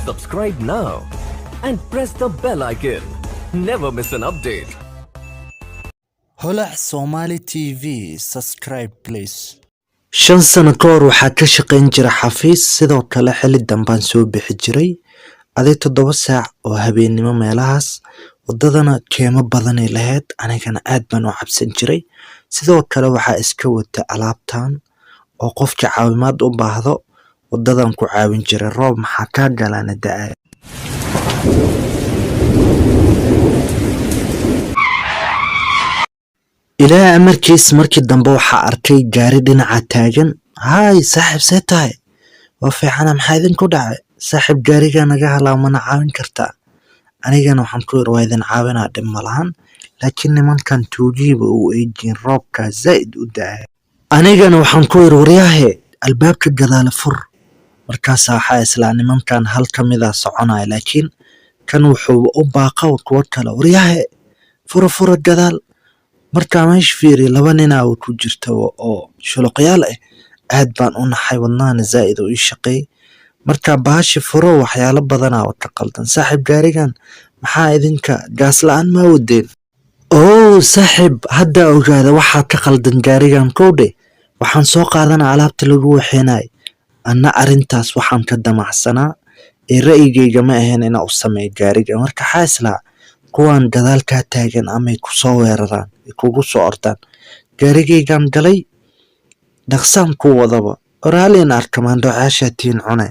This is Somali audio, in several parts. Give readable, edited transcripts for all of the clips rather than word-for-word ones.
Subscribe now and press the bell icon. Never miss an update. Holac Somali TV, subscribe please. 5 sano ka hor waxaa ka shaqayn jira xafiis, sidoo kale xilli dambaan soo bixi jiray, aday 7 saac oo habeennimo meelahaas. Waddadana keemo badanay lahayd, anigana aad baan u cabsan jiray. Sidoo kale waxaa iska wata alaabtan oo qofka caawimaad u baahdo waddadan ku caawin jiray. Roob maxaa kaa galana da'aya. Ilaa amarkiis markii dambe waxaa arkay gaari dhinaca taagan. "Haay saaxiib, see tahay?" "Waa fiicana, maxaa idinku dhacay?" "Saaxiib, gaarigaa naga halaa, mana caawin kartaa?" Anigana waxaan ku yiri, "Waa idin caawinaa, dhib ma lahan." Laakiin nimankan tuugiiba u eejiin, roobkaa zaa'id u da'aya. Anigana waxaan ku yiri, "Waryaahe, albaabka gadaale fur." Markaasaa waxaa islaa nimankan hal ka mid a soconaya, laakiin kan wuxuu u baaqa kuwo kale, "Waryaahe, fura, fura gadaal." Markaa meesha fiiriyo, laba ninaa ku jirta oo shuluqyaal ah. Aad baan u naxay, wadnahana zaa'id oo ii shaqeeyay. Markaa bahashi furo, waxyaalo badanaa oo ka qaldan. "Saaxiib, gaarigan maxaa idinka gaas la'aan maa wadeen?" "Oo saaxiib, hadda ogaada waxaa ka qaldan gaarigan. Kowdhe, waxaan soo qaadanaa alaabta lagu waxeenay." Anna arrintaas waxaan ka damacsanaa ee ra'yigayga ma ahayn inaan u sameeyo gaariga. Marka waxaa islaa kuwan gadaal kaa taagan amay ku soo weeraraan, ay kugu soo ordaan. Gaarigaygaan galay, dhaqsaan ku wadaba oraalin arka maandhocaashaa tiin cune.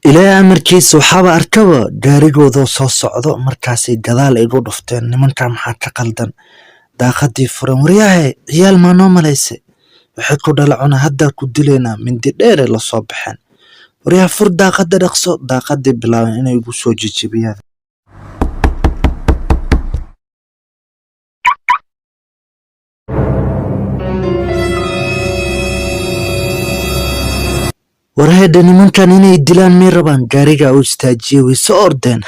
Ilaa amarkiisa waxaaba arkaba gaarigoodoo soo socdo, markaasay gadaal igu dhufteen. Nimankan maxaa ka qaldan? Daaqadii furan. "Waryaahe, ciyaal maa noo malaysay? Waxay ku dhala cuna, haddaa ku dilaynaa." Mindi dheere la soo baxeen. "Waryaa, fur daaqada dhaqso." Daaqadii bilaabeen inay igu soo jejebiyaan. Warheedha, nimankan inay dilaan may rabaan? Gaarigaa u istaajiyey, way soo ordeen.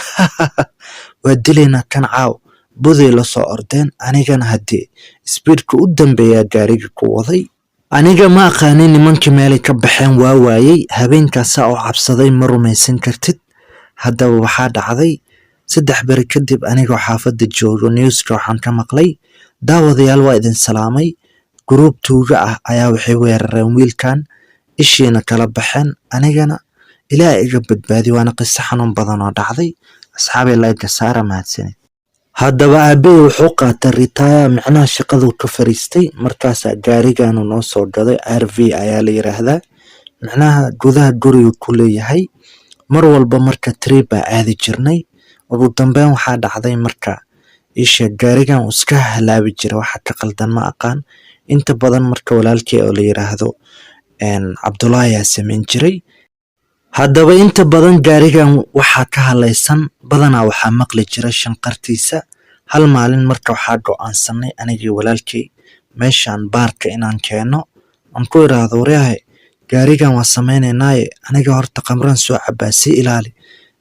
"Waa dilaynaa kan caaw," buday la soo ordeen. Anigana haddee speedka u dambeeyaa gaariga ku waday. Aniga ma aqaanin nimankii meelay ka baxeen, waa waayey. Habeenkaasaa oo cabsaday, ma rumaysan kartid. Haddaba waxaa dhacday 3 beri kadib, anigoo xaafadda joogo, newska waxaan ka maqlay, "Daawadayaal, waa idin salaamay. Group tuuga ah ayaa waxay weerareen wiilkan, ishiina kala baxeen. Anigana Ilaah iga badbaadi." Waana qiso xanuun badan oo dhacday. Asxaabay, like saara, mahadsanid. Haddaba aabbahay wuxuu qaatay retire, micnaha shaqaduu ka fariistay. Markaasaa gaariganu noo soo gaday, RV ayaa la yiraahdaa, micnaha gudaha guriga ku leeyahay. Mar walba marka trip baa aadi jirnay. Ugu dambeyn waxaa dhacday marka isha gaarigan uu iska halaabi jira, waxa ka qaldan ma aqaan. Inta badan marka walaalkii oo la yiraahdo Cabdullaahi ayaa samayn jiray. Haddaba inta badan gaarigan waxaa ka halaysan, badanaa waxaa maqli jira shanqartiisa. Hal maalin marka waxaa go'aansanay anigii walaalkay meeshaan baarka inaan keeno, aan ku iraahdo, "Waryahay, gaarigan waa sameynaynaaye, aniga horta qamraan soo cabaa, sii ilaali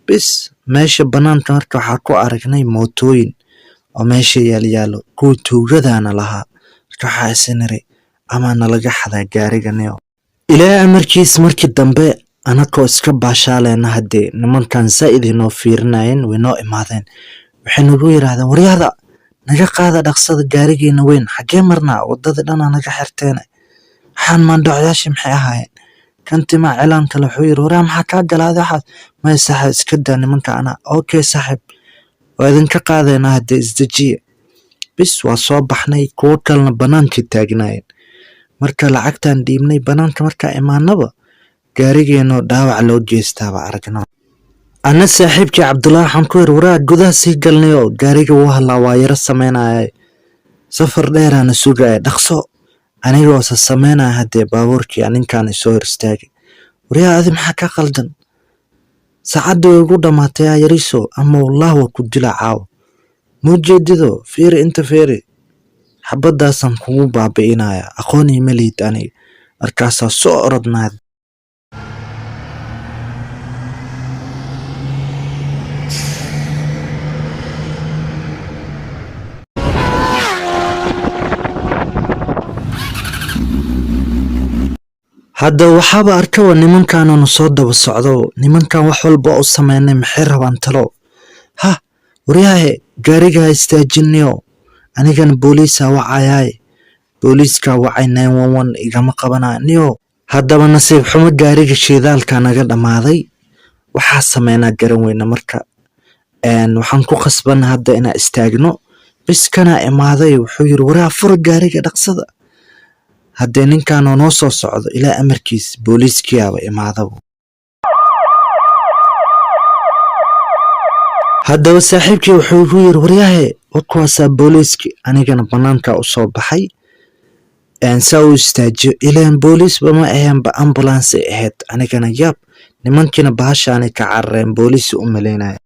bis." Meesha banaanka marka waxaa ku aragnay mootooyin oo meesha yaalyaalo, kuwa tuugadaana lahaa. Marka waxaa isiniri, ama nalaga xadaa gaariga neo. Ilaa amarkiis markii dambe anakoo iska baashaaleyna, haddee nimankan zaa'id inoo fiirinayeen, way noo imaadeen. Waxay nagu yidhaahdeen, "Waryaada, naga qaada dhaqsada gaarigeena weyn. Xaggee marnaa? Waddada dhanaa naga xirteene. Waxaan maandhocyaashii maxay ahaayeen?" Kan timaa cilaan kale wuxuu yidhi, "Waryaa, maxaa kaa galaaday waxaas?" "Maya saaxiib, iska daa nimanka anaa." "Okay saaxiib, waa idinka qaadaynaa, haddee isdejiya." Bis waa soo baxnay, kuwo kalena bannaankay taagnaayeen. Marka lacagtaan dhiibnay, bannaanka markaa imaanaba gaarigeenoo dhaawac loo geystaaba aragno. Ana saaxiibkii Cabdullaahi waxaan ku yiri, "Waraa, gudaha sii galnay oo gaariga wuu halaa, waa yaro sameynaya, safar dheeraana sugaya, dhaqso." Anigoose sameynaya haddee baabuurkii ninkaan soo hor istaagay. "Waryaa, adi maxaa ka qaldan? Saacadda way ugu dhammaatay yaa yariso, ama wallah waa ku dila caawa. Muujeedido, fiiri inta, fiiri, xabadaasaan kugu baabi'inaya. Aqoon ima lihid aniga." Markaasaa soo orodnaa. Hadda waxaaba arkaba nimankaananu soo daba socdo. Nimankan wax walba u sameynay, maxay rabaan talo? Ha waryahaye, gaariga ha istaajiniyo, anigana booliisa wacayaay. Booliiska wacay, 911 igama qabanaa niyo. Haddaba nasiib xumo, gaariga shiidaalka naga dhammaaday. Waxaa sameynaa garan weyna. Marka waxaan ku khasbana hadda inaan istaagno. Biskanaa imaaday, wuxuu yiri, "Waraa, fura gaariga, dhaqsada." Haddee ninkanoo noo soo socdo, ilaa amarkiis booliiskiyaaba imaadaba. Haddaba saaxiibkii wuxuu igu yiri, "Waryahe, wa kuwaasaa booliiski." Anigana banaanka u soo baxay saa u istaajiyo, ilaan booliisba ma aheenba, ambulance ay ahayd. Anigana yaab, nimankiina bahashaanay ka carareen, booliis u malaynaya.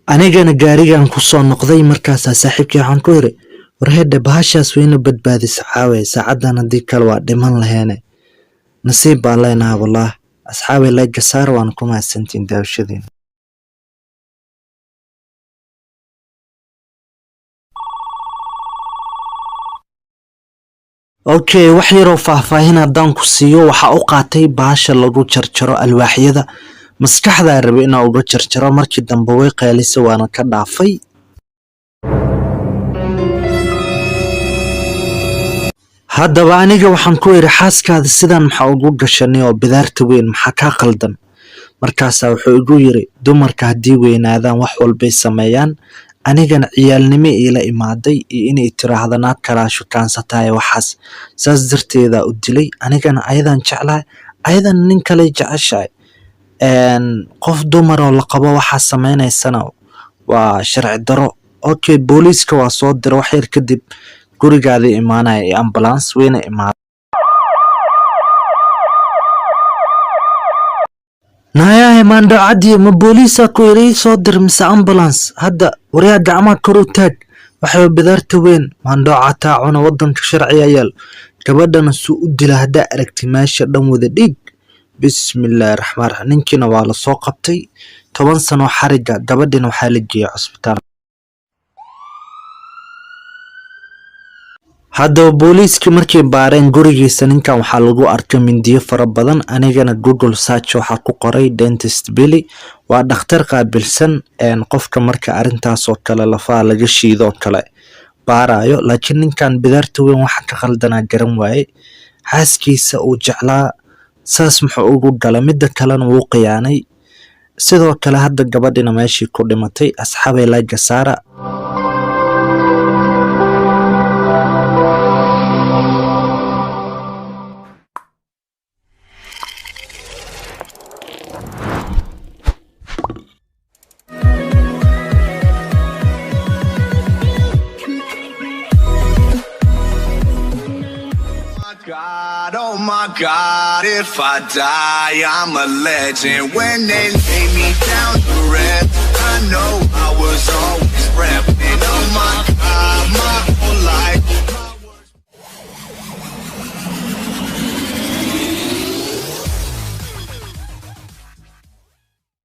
Anigana gaarigan ku soo noqday. Markaasaa saaxiibkii waxaan ku yiri, "Warhedhe, bahashaas wayna badbaadisa caawe. Saacadan haddii kale waa dhiman laheene. Nasiib baan leenaha, wallaah." Asxaabay, like saar, waan ku mahadsantiin daawashadiina. Okay, wax yaroo faahfaahin haddaan ku siiyo, waxaa u qaatay bahasha lagu jarjaro alwaaxyada. Maskaxdaa rabay inaa uga jarjaro. Markii dambe way qaylisay, waana ka dhaafay. Haddaba aniga waxaan ku iri, "Xaaskaada sidan maxaa ugu gashanay oo bidaarta weyn? Maxaa kaa qaldan?" Markaasaa wuxuu igu yiri, "Dumarka haddii weynaadaan wax walbay sameeyaan. Anigana ciyaalnimo iila imaaday iyo inay tiraahdo naag kalaa shukaansataay, waxaas saas darteeda u dilay. Anigana ayadan jeclahay, ayadana nin kaley jeceshahay. Qof dumar oo la qabo waxaa sameynaysana waa sharci daro." Okay, booliiska waa soo dira. Wax yar kadib gurigaada imaanaya iyo ambulance wayna imaada. Naayahe, maandhacadii, ma booliisa ku yiri ii soo dir mise ambulance hadda? Waryaa, gacmaha kor u taag. Waxay bidaarta weyn maandhooca taacuna, wadanka sharciga yaal. Gabadhana suu u dila haddaa aragti, meesha dhan wada dhiig. Bismillaahi raxmaan raxiim. Ninkiina waa la soo qabtay, 10 sano xariga. Gabadhina waxaa la geeyay cusbitaal. Haddaba booliiskii markay baareen gurigiisa ninkan, waxaa lagu arkay mindiyo fara badan. Anigana Google search waxaa ku qoray "dentist Billy". Waa dhakhtar qaabilsan qofka marka arrintaas oo kale lafaha laga shiido oo kale baarayo. Laakiin ninkan bidaarta weyn waxa ka qaldanaa garan waaye. Xaaskiisa uu jeclaa saas muxuu ugu galay? Midda kalena wuu khiyaanay sidoo kale. Hadda gabadhina meeshii ku dhimatay. Asxaabay, like saara. God, oh my God, if I die, I'm a legend. When they lay me down.